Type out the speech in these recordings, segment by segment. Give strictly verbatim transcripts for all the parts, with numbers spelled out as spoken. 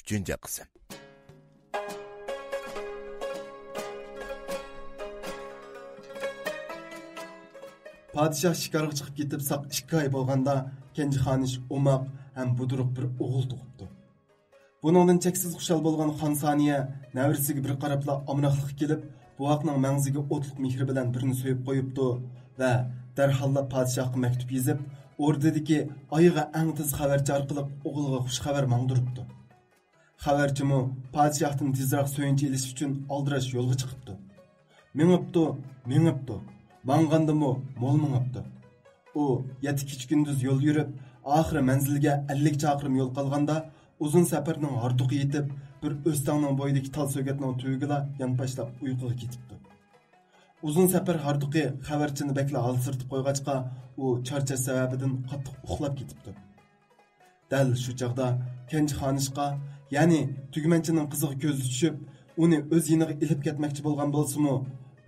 ئۈچىنچى قىسىم. پادىشاھ شىكارغا چىقىپ كېتىپ ساق ئىككى ئاي بولغاندا، كەنجى خانىش ئوماق ھەم بۇدرۇق بىر ئوغۇل تۇغۇپتۇ. بۇنىڭدىن چەكسىز خۇشال بولغان خان سانىيە نەۋرىسىگە بىر قاراپلا ئامراقلىققا كېلىپ، بوۋاقنىڭ مەڭزىگە ئوتلۇق مېھرى بىلەن بىرنى سۆيۈپ قويۇپتۇ ۋە دەرھاللا پادىشاھقا مەكتۇپ يېزىپ، ئوردىدىكى ئايىغا ئەڭ تېز خەۋەرچى ئارقىلىق ئوغلىغا خۇش خەۋەر ماڭدۇرۇپتۇ. خەۋەرچىمۇ پادىشاھتىن تېزراق سۆيۈنچ ئېلىش ئۈچۈن ئالدىراش يولغا چىقىپتۇ. مېڭىپتۇ، مېڭىپتۇ، ماڭغاندىمۇ مول مېڭىپتۇ. ئۇ يەتتە كېچە كۈندۈز يول يۈرۈپ، ئاخىرى مەنزىلگە ئەللىك چاقىرىم يول قالغاندا، ئۇزۇن سەپەرنىڭ ھاردۇقى يېتىپ، بىر ئۆستەڭنىڭ بويىدىكى تال سۆگەتنىڭ تۈۋىگىلا يانپاشلاپ ئۇيقۇغا كېتىپتۇ. ئۇزۇن سەپەر ھاردۇقى خەۋەرچىنى بەكلا ھالسىرىتىپ قويغاچقا، ئۇ چارچاش سەۋەبىدىن قاتتىق ئۇخلاپ كېتىپتۇ. دەل شۇ چاغدا كەنجى خانىشقا، يەنى تۈگمەنچىنىڭ قىزىغا كۆزى چۈشۈپ، ئۇنى ئۆز يېنىغا ئېلىپ كەتمەكچى بولغان بولسىمۇ،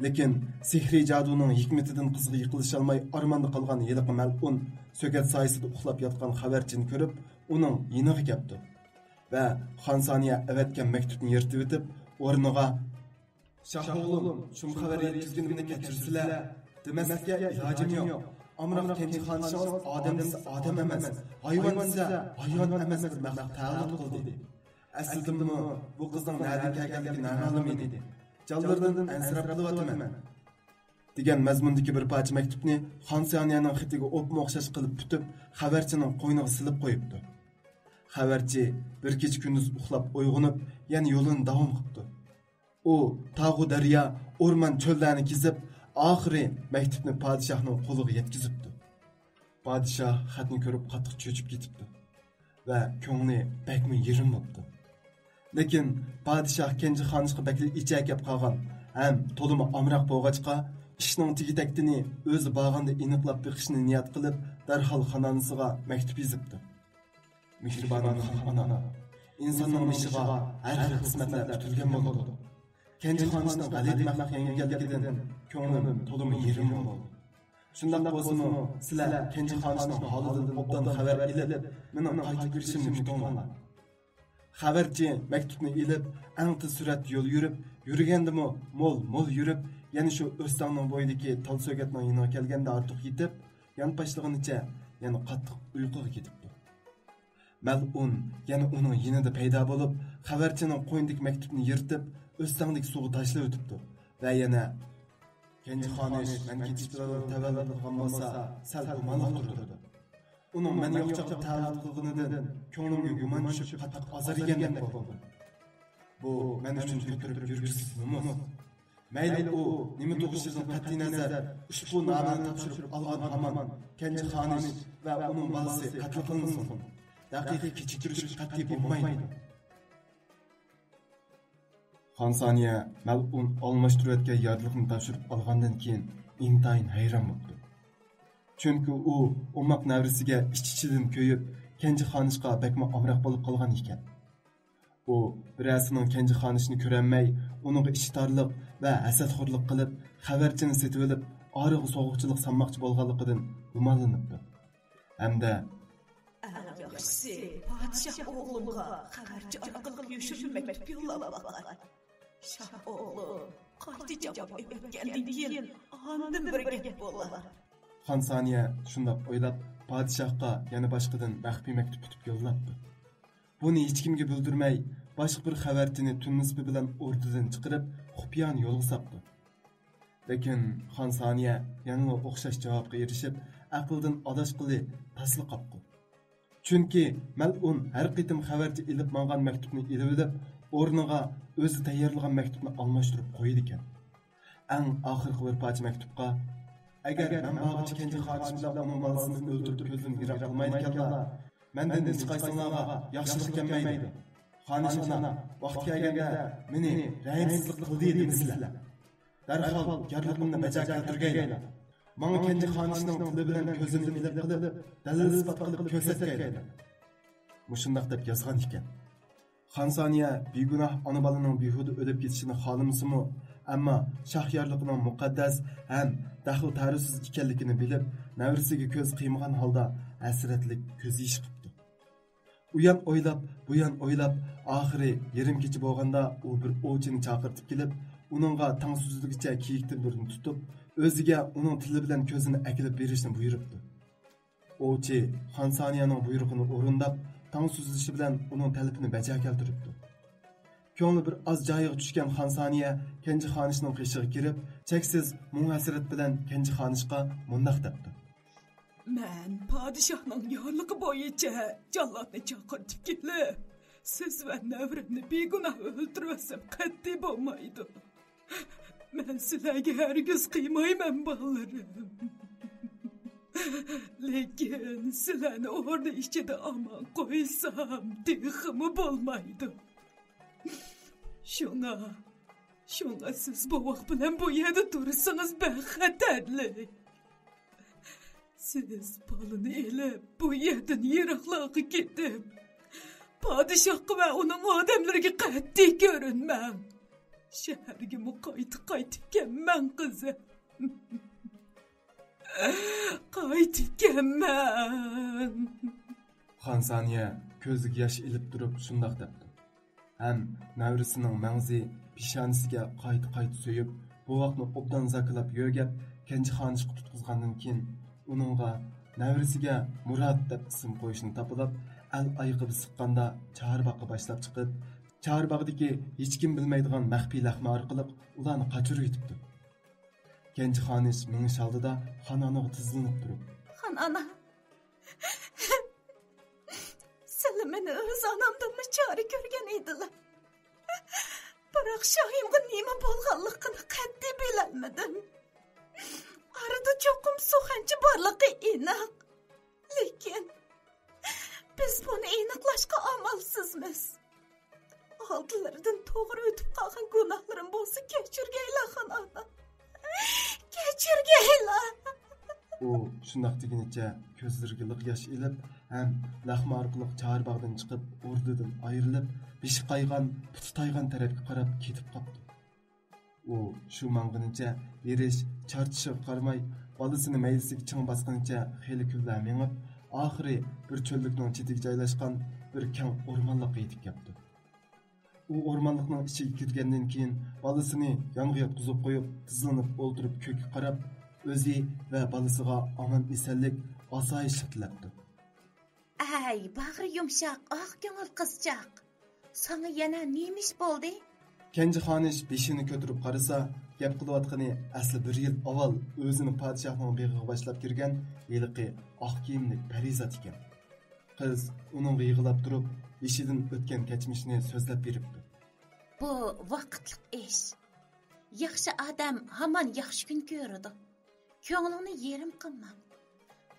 لېكىن سېھرىي جادۇنىڭ ھېكمىتىدىن قىزىغا يېقىنلىشالماي ئارماندا قالغان ھېلىقى مەلئۇن سۆگەت سايىسىدا ئۇخلاپ ياتقان خەۋەرچىنى كۆرۈپ، ئۇنىڭ يېنىغا كەپتۇ ۋە خان سانىيە ئەۋەتكەن مەكتۇپنى يىرتىۋېتىپ، ئورنىغا، «شاھ ئوغلۇم، شۇم خەۋەر يەتكۈزگىنىمنى كەچۈرسىلە، دېمەسلىككە ئىلاجىم يوق. ئامراق كەنجى خانىشىڭىز ئادەم دېسە ئادەم ئەمەس، ھايۋان دېسە ھايۋان ئەمەس بىر مەخلۇق تەۋۇت قىلدى. ئەسلىدىنمۇ بۇ قىزنىڭ نەدىن كەلگەنلىكى نامەلۇم ئىدى. جانلىرىدىن ئەنسىرەپ قېلىۋاتىمەن.» دېگەن مەزمۇندىكى بىر پارچە مەكتۇپنى خان سانىيەنىڭ خېتىگە ئوپمۇ ئوخشاش قىلىپ پۈتۈپ، خەۋەرچىنىڭ قوينىغا سېلىپ قويۇپتۇ. خەۋەرچى بىر كېچە كۈندۈز ئۇخلاپ ئويغىنىپ، يەنە يولىنى داۋام قىپتۇ. ئۇ تاغۇ دەريا، ئورمان، چۆللەرنى كېزىپ، ئاخىرى مەكتۇپنى پادىشاھنىڭ قولىغا يەتكۈزۈپتۇ. پادىشاھ خەتنى كۆرۈپ قاتتىق چۆچۈپ كېتىپتۇ ۋە كۆڭلى بەكمۇ يېرىم بوپتۇ. لېكىن پادىشاھ كەنجى خانىشقا بەكلا ئېچەكەپ قالغان ھەم تولىمۇ ئامراق بولغاچقا، ئىشنىڭ تېگى-تەكتىنى ئۆزى بارغاندا ئېنىقلاپ بېقىشنى نىيەت قىلىپ، دەرھال خانانىسىغا مەكتۇپ يېزىپتۇ. مېھرىبان خان ئانا، ئىنساننىڭ بېشىغا ھەر خىل قىسمەتلەر پۈتۈلگەن بولىدۇ. كەنجى خانىشنىڭ غەلىتە مەخلۇق يەڭگەنلىكىدىن كۆڭلۈم تولىمۇ يېرىم بولدى. شۇنداق بولسىمۇ، سىلەر كەنجى خانىشنىڭ ھالىدىن ئوبدان خەۋەر ئېلىپ، مېنىڭ قايتىپ كېلىشىمنى كۈتۈڭلار. خەۋەرچى مەكتۇپنى ئېلىپ، ئەڭ تېز سۈرئەتتە يول يۈرۈپ، يۈرگەندىمۇ مول-مول يۈرۈپ، يەنە شۇ ئۆستەڭنىڭ بويىدىكى تال سۆگەتنىڭ يېنىغا كەلگەندە ھاردۇق يېتىپ، يانپاشلىغىنىچە يەنە قاتتىق ئۇيقۇغا كېتىپتۇ. مەلئۇن يەنە ئۇنىڭ يېنىدا پەيدا بولۇپ، خەۋەرچىنىڭ قوينىدىكى مەكتۇپنى يىرتىپ، ئۆستەڭدىكى سۇغا تاشلىۋېتىپتۇ ۋە يەنە، «كەنجى خانىش مەن كېتىش بىلەن تەۋەللۇت قىلغان بولسا، سەل گۇمانلىق تۇرىدۇ. ئۇنىڭ مەن يوق چاغدا تەۋەللۇت قىلغىنىدىن كۆڭلۈمگە گۇمان چۈشۈپ، قاتتىق ئازار يېگەندەك بولدۇم. بۇ مەن ئۈچۈن كۆتۈرۈپ يۈرگۈسىز نومۇس. مەيلى ئۇ نېمە تۇغۇشىدىن قەتئىينەزەر، ئۇشبۇ نامەنى تاپشۇرۇپ ئالغان ھامان كەنجى خانىش ۋە ئۇنىڭ بالىسى قەتل قىلىنسۇن. دەقىقە كېچىكتۈرۈش قەتئىي بولمايدۇ.» خان سانىيە مەلئۇن ئالماشتۇرۇۋەتكەن يارلىقنى تاپشۇرۇپ ئالغاندىن كېيىن ئىنتايىن ھەيران بوپتۇ. چۈنكى ئۇ ئوماق نەۋرىسىگە ئىچ-ئىچىدىن كۆيۈپ، كەنجى خانىشقا بەكمۇ ئامراق بولۇپ قالغان ئىكەن. ئۇ بىرەرسىنىڭ كەنجى خانىشنى كۆرەلمەي، ئۇنىڭغا ئىچى تارلىق ۋە ھەسەتخورلۇق قىلىپ، خەۋەرچىنى سېتىۋېلىپ، ئارىغا سوغۇقچىلىق سالماقچى بولغانلىقىدىن گۇمانلىنىپتۇ. ھەمدە، «ئەڭ ياخشىسى، پادىشاھ ئوغلۇمغا خەۋەرچى ئارقىلىق يوشۇرۇن مەكتۇپ يوللاپ باقاي. شاھ ئوغلۇم قايتا جاۋاب ئېلىپ كەلگەندىن كېيىن ئاندىن بىر گەپ بولار.» خان سانىيە شۇنداق ئويلاپ، پادىشاھقا يەنە باشقىدىن مەخپىي مەكتۇپ پۈتۈپ يوللاپتۇ. بۇنى ھېچكىمگە بىلدۈرمەي، باشقا بىر خەۋەرچىنى تۈن نىسپى بىلەن ئوردىدىن چىقىرىپ، خۇپىيانە يولغا ساپتۇ. لېكىن خان سانىيە يەنىلا ئوخشاش جاۋابقا ئېرىشىپ، ئەقلىدىن ئاداشقىلى تاسلا قاپتۇ. چۈنكى مەلئۇن ھەر قېتىم خەۋەرچى ئېلىپ ماڭغان مەكتۇپنى ئېلىۋېلىپ، ئورنىغا ئۆزى تەييارلىغان مەكتۇپنى ئالماشتۇرۇپ قويىدىكەن. ئەڭ ئاخىرقى بىر پارچە مەكتۇپقا، «ئەگەر مەن بارغۇچە كەنجى خانىش بىلەن ئۇنىڭ بالىسىنى ئۆلتۈرۈپ كۆزدىن يىراق قىلمايدىكەنلا، مەندىن ھېچقايسىڭلارغا ياخشىلىق كەلمەيدۇ. خانىش ئانا، ۋاقتى كەلگەندە مېنى رەھىمسىزلىك قىلدى دېمىسىلە. دەرھال يارلىقىمنى بەجا كەلتۈرگەيلى. ماڭا كەنجى خانىشنىڭ تىلى بىلەن كۆزىنى ئېلىپ قىلىپ، دەلىل-ئىسپات قىلىپ كۆرسەتكەيلى.» مۇشۇنداق دەپ يازغان ئىكەن. خان سانىيە بىگۇناھ ئانا بالىنىڭ بىھۇدە ئۆلۈپ كېتىشىنى خالىمىسىمۇ، ئەمما شاھ يارلىقىنىڭ مۇقەددەس ھەم دەخلى-تەرۇزسىز ئىكەنلىكىنى بىلىپ، نەۋرىسىگە كۆز قىيمىغان ھالدا ھەسرەتلىك كۆز يېشى قىپتۇ. ئۇيان ئويلاپ، بۇيان ئويلاپ، ئاخىرى يېرىم كېچە بولغاندا ئۇ بىر ئوۋچىنى چاقىرتىپ كېلىپ، ئۇنىڭغا تاڭ سۈزۈلگۈچە كېيىكتىن بىرنى تۇتۇپ، ئۆزىگە ئۇنىڭ تىلى بىلەن كۆزىنى ئەكېلىپ بېرىشنى بۇيرۇپتۇ. ئوۋچى خانسانىيەنىڭ بۇيرۇقىنى ئورۇنداپ، تاڭ سۈزۈلۈشى بىلەن ئۇنىڭ تەلىپىنى بەجا كەلتۈرۈپتۇ. كۆڭلى بىر ئاز جايىغا چۈشكەن خانسانىيە كەنجى خانىشنىڭ قېشىغا كىرىپ، چەكسىز مۇڭ-ھەسرەت بىلەن كەنجى خانىشقا مۇنداق دەپتۇ. مەن پادىشاھنىڭ يارلىقى بويىچە جاللاتنى چاقىرتىپ كېلىپ، سىز ۋە نەۋرەمنى بىگۇناھ ئۆلتۈرۈۋەتسەم قەتئىي بولمايدۇ. مەن سىلەرگە ھەرگىز قىيمايمەن، بالىلىرىم. لېكىن سىلەرنى ئوردا ئىچىدە ئامان قويسام تېخىمۇ بولمايدۇ. شۇڭا، شۇڭا سىز بوۋاق بىلەن بۇ يەردە تۇرسىڭىز بەك خەتەرلىك. سىز بالىنى ئېلىپ، بۇ يەردىن يىراقلارغا كېتىپ، پادىشاھقا ۋە ئۇنىڭ ئادەملىرىگە قەتئىي كۆرۈنمەڭ. شەھەرگىمۇ قايتا قايتىپ كەلمەڭ، قىزىم. قايتىپ كەلمەڭ. خانسانىيە كۆزىگە ياش ئېلىپ تۇرۇپ شۇنداق دەپتۇ. ھەم نەۋرىسىنىڭ مەڭزى پېشانىسىگە قايتا-قايتا سۆيۈپ، بوۋاقنى ئوبدان زاكىلاپ يۆگەپ، كەنجى خانىشقا تۇتقۇزغاندىن كېيىن، ئۇنىڭغا نەۋرىسىگە مۇرات دەپ ئىسىم قويۇشنى تاپىلاپ، ئەل ئايىغى بېسىققاندا چارباغقا باشلاپ چىقىپ، چارباغدىكى ھېچكىم بىلمەيدىغان مەخپىي لەخمە ئارقىلىق ئۇلارنى قاچۇرۇۋېتىپتۇ. كەنجى خانىش مېڭىش ئالدىدا خانئانىغا تىزلىنىپ تۇرۇپ، خانئانا، سىلە مېنى ئۆز ئانامدىنمۇ چارە كۆرگەن ئىدىلە. بىراق شاھىمغا نېمە بولغانلىقىنى قەتئىي بىلەلمىدىم. ئارىدا چوقۇم سۇخەنچە بارلىقى ئېنىق. لېكىن بىز بۇنى ئېنىقلاشقا ئامالسىزمىز. ئالدىلىرىدىن توغرا ئۆتۈپ قالغان گۇناھلىرىم بولسا كەچۈرگەيلا، خانئانا. كەچۈرگەيلا. ئۇ شۇنداق دېگىنىچە كۆزلىرىگە لىق ياش ئېلىپ ھەم لەخمە ئارقىلىق چارباغدىن چىقىپ، ئوردىدىن ئايرىلىپ، بېشى قايغان، پۇتى تايغان تەرەپكە قاراپ كېتىپ قاپتۇ. ئۇ شۇ ماڭغىنىچە ھېرىش، چارچىشىغا قارىماي، بالىسىنى مەيدىسىگە چىڭ باسقىنىچە خېلى كۈنلەر مېڭىپ، ئاخىرى بىر چۆللۈكنىڭ چېتىگە جايلاشقان بىر كەڭ ئورمانلىققا يېتىپ كەپتۇ. ئۇ ئورمانلىقنىڭ ئىچىگە كىرگەندىن كېيىن، بالىسىنى يانغا ياتقۇزۇپ قويۇپ، تىزلىنىپ ئولتۇرۇپ كۆككە قاراپ، ئۆزى ۋە بالىسىغا ئامان-ئېسەنلىك، ئاسايىشلىق تىلەپتۇ. ئەي، باغرى يۇمشاق، ئاق كۆڭۈل قىزچاق! ساڭا يەنە نېمە ئىش بولدى؟ كەنجى خانىش بېشىنى كۆتۈرۈپ قارىسا، گەپ قىلىۋاتقىنى ئەسلى بىر يىل ئاۋۋال ئۆزىنى پادىشاھنىڭ بېغىغا باشلاپ كىرگەن ھېلىقى ئاق كىيىملىك پەرىزات ئىكەن. قىز ئۇنىڭغا يىغلاپ تۇرۇپ، بېشىدىن ئۆتكەن كەچمىشىنى سۆزلەپ بېرىپتۇ. بۇ ۋاقىتلىق ئىش. ياخشى ئادەم ھامان ياخشى كۈن كۆرىدۇ. كۆڭلۈڭنى يېرىم قىلما.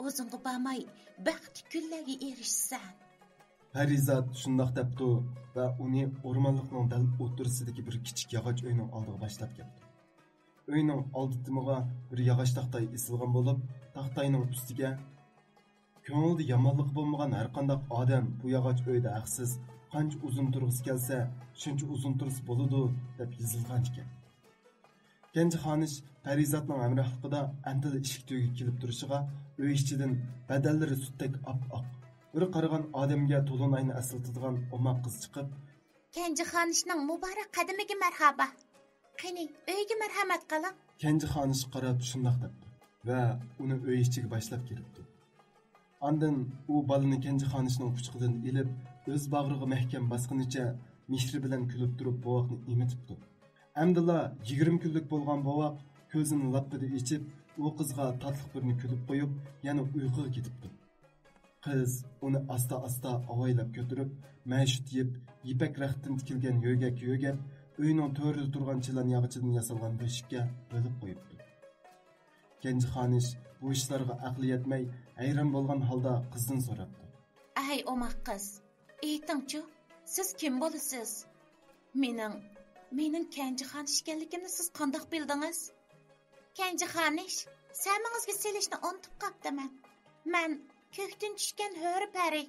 ئۇزۇنغا بارماي بەختلىك كۈنلەرگە ئېرىشىسەن. پەرىزات شۇنداق دەپتۇ ۋە ئۇنى ئورمانلىقنىڭ دەل ئوتتۇرىسىدىكى بىر كىچىك ياغاچ ئۆينىڭ ئالدىغا باشلاپ كەپتۇ. ئۆينىڭ ئالدى تېمىغا بىر ياغاچ تاختاي ئېسىلغان بولۇپ، تاختاينىڭ ئۈستىگە، كۆڭلىدە يامانلىقى بولمىغان ھەرقانداق ئادەم بۇ ياغاچ ئۆيدە ھەقسىز، قانچە ئۇزۇن تۇرغۇسى كەلسە، شۇنچە ئۇزۇن تۇرسا بولىدۇ، دەپ يېزىلغانىكەن. كەنجى خانىش پەرىزاتنىڭ ھەمراھلىقىدا ئەمدىلا ئىشىك تۈۋىگە كېلىپ تۇرۇشىغا، ئۆي ئىچىدىن بەدەنلىرى سۈتتەك ئاپئاق، بىر قارىغان ئادەمگە تولۇنئاينى ئەسلىتىدىغان ئوماق قىز چىقىپ، كەنجى خانىشنىڭ مۇبارەك قەدىمىگە مەرھابا! قېنى، ئۆيگە مەرھەمەت قىلىڭ! كەنجى خانىشقا قاراپ شۇنداق دەپتۇ ۋە ئۇنى ئۆي ئىچىگە باشلاپ كىرىپتۇ. ئاندىن ئۇ بالىنى كەنجى خانىشنىڭ قۇچىقىدىن ئېلىپ، ئۆز باغرىغا مەھكەم باسقىنىچە مېھرى بىلەن كۈلۈپ تۇرۇپ بوۋاقنى ئېمىتىپتۇ. ئەمدىلا يىگىرمە كۈنلۈك بولغان بوۋاق كۆزىنى لاپپىدە ئېچىپ، ئۇ قىزغا تاتلىق بىرنى كۈلۈپ قويۇپ، يەنە ئۇيقۇغا كېتىپتۇ. قىز ئۇنى ئاستا-ئاستا ئاۋايلاپ كۆتۈرۈپ، مەشۇت يىپ، يىپەك رەختتىن تىكىلگەن يۆگەك يۆگەپ، ئۆينىڭ تۆرىدە تۇرغان چىلان ياغىچىدىن ياسالغان بۆشۈككە بۆلۈپ قويۇپتۇ. كەنجى خانىش بۇ ئىشلارغا ئەقلى يەتمەي، ھەيران بولغان ھالدا قىزدىن سوراپتۇ. ئەي ئوماق قىز، ئېيتىڭچۇ، سىز كىم بولىسىز؟ مېنىڭ، مېنىڭ كەنجى خانىش ئىكەنلىكىمنى سىز قانداق بىلدىڭىز؟ كەنجى خانىش، سەمىڭىزگە سېلىشنى ئۇنتۇپ قاپتىمەن. مەن كۆكتىن چۈشكەن ھۆرە پەرى.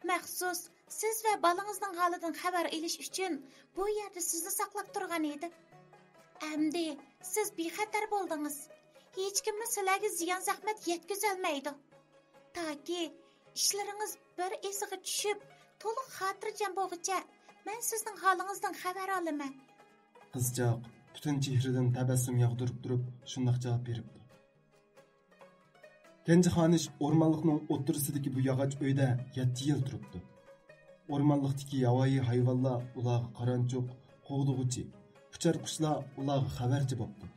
مەخسۇس سىز ۋە بالىڭىزنىڭ ھالىدىن خەۋەر ئېلىش ئۈچۈن بۇ يەردە سىزنى ساقلاپ تۇرغان ئىدىم. ئەمدى سىز بىخەتەر بولدىڭىز. ھېچكىممۇ سىلەرگە زىيان-زەخمەت يەتكۈزەلمەيدۇ. تاكى ئىشلىرىڭىز بىر ئېسىگە چۈشۈپ، تولۇق خاتىرجەم بولغۇچە، مەن سىزنىڭ ھالىڭىزدىن خەۋەر ئالىمەن. قىزچاق پۈتۈن چېھرىدىن تەبەسسۇم ياغدۇرۇپ تۇرۇپ شۇنداق جاۋاب بېرىپتۇ. كەنجى خانىش ئورمانلىقنىڭ ئوتتۇرىسىدىكى بۇ ياغاچ ئۆيدە يەتتە يىل تۇرۇپتۇ. ئورمانلىقتىكى ياۋايى ھايۋانلار ئۇلارغا قارانچۇق، قوغدىغۇچى، ئۇچار قۇشلار ئۇلارغا خەۋەرچى بوپتۇ.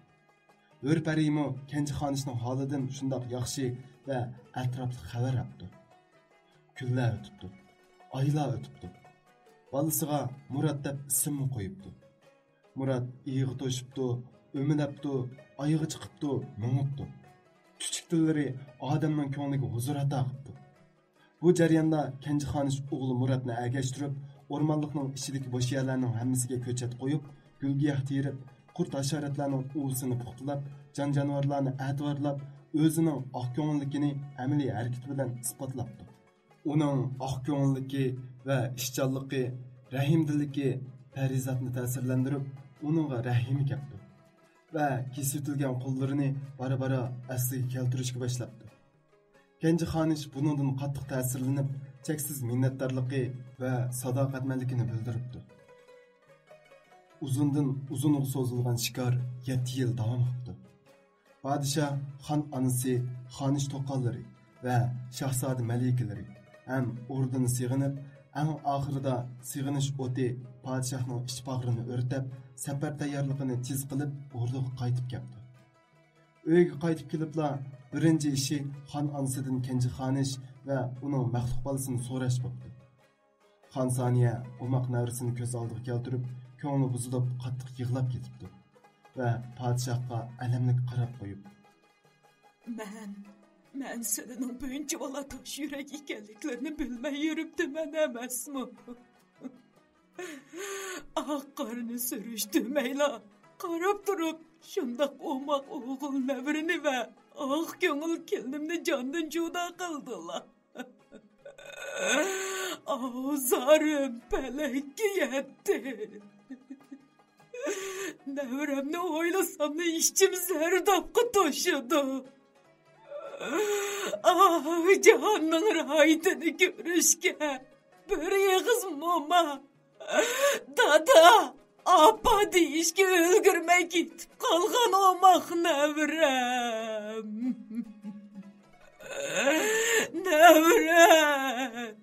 ھۆر پەرىمۇ كەنجى خانىشنىڭ ھالىدىن شۇنداق ياخشى ۋە ئەتراپلىق خەۋەر ئاپتۇ. كۈنلەر ئۆتۈپتۇ. ئايلار ئۆتۈپتۇ. بالىسىغا مۇرات دەپ ئىسىممۇ قويۇپتۇ. مۇرات ئىيىغا توشۇپتۇ، ئۆمىلەپتۇ، ئايىغى چىقىپتۇ، مېڭىپتۇ. چۈچۈك تىللىرى ئادەمنىڭ كۆڭلىگە ھۇزۇر ئاتا قىپتۇ. بۇ جەرياندا كەنجى خانىش ئوغلى مۇراتنى ئەگەشتۈرۈپ، ئورمانلىقنىڭ ئىچىدىكى بوش يەرلەرنىڭ ھەممىسىگە كۆچەت قويۇپ، گۈلگىياھ تېرىپ، قۇرت ھاشاراتلارنىڭ ئۇۋىسىنى پۇختىلاپ، جان-جانىۋارلارنى ئەتىۋارلاپ، ئۆزىنىڭ ئاق كۆڭۈللۈكىنى ئەمەلىي ھەرىكىتى بىلەن ئىسپاتلاپتۇ. ئۇنىڭ ئاق كۆڭۈللۈكى ۋە ئىشچانلىقى، رەھىمدىللىكى پەرىزاتنى تەسىرلەندۈرۈپ، ئۇنىڭغا رەھىمى كەپتۇ ۋە كېسىۋېتىلگەن قوللىرىنى بارا-بارا ئەسلىگە كەلتۈرۈشكە باشلاپتۇ. كەنجى خانىش بۇنىڭدىن قاتتىق تەسىرلىنىپ، چەكسىز مىننەتدارلىقى ۋە ساداقەتمەنلىكىنى بىلدۈرۈپتۇ. ئۇزۇندىن ئۇزۇنغا سوزۇلغان شىكار يەتتە يىل داۋام قىپتۇ. پادىشاھ، خان ئانىسى، خانىش توقاللىرى ۋە شاھزادە مەلىكىلىرى ھەم ئوردىنى سېغىنىپ، ئەڭ ئاخىرىدا سېغىنىش ئوتى پادىشاھنىڭ ئىچ باغرىنى ئۆرتەپ، سەپەر تەييارلىقىنى تېز قىلىپ، ئوردىغا قايتىپ كەپتۇ. ئۆيگە قايتىپ كېلىپلا، بىرىنچى ئىشى خان ئانىسىدىن كەنجى خانىش ۋە ئۇنىڭ مەخلۇق بالىسىنى سوراش بوپتۇ. خان سانىيە ئوماق نەۋرىسىنى كۆز ئالدىغا كەلتۈرۈپ، كۆڭلى بۇزۇلۇپ، قاتتىق يىغلاپ كېتىپتۇ ۋە پادىشاھقا ئەلەملىك قاراپ قويۇپ، مەن، مەن سىلىنىڭ بۇنچىۋالا تاش يۈرەك ئىكەنلىكلىرىنى بىلمەي يۈرۈپتىمەن ئەمەسمۇ؟ ئاق قارىنى سۈرۈشتۈرمەيلا قاراپ تۇرۇپ، شۇنداق ئوماق ئوغۇل نەۋرىنى ۋە ئاق كۆڭۈل كېلىنىمنى جاندىن جۇدا قىلدىلا. ئاۋزارىم پەلەككە يەتتى. نەۋرەمنى ئويلىساملا ئىچىم زەردابقا توشىدۇ. ئاھ، جاھاننىڭ راھىتىنى كۆرۈشكە بىر ئېغىز موما، دادا، ئاپا دېيىشكە ئۈلگۈرمەي كېتىپ قالغان ئوماق نەۋرەم. نەۋرەم.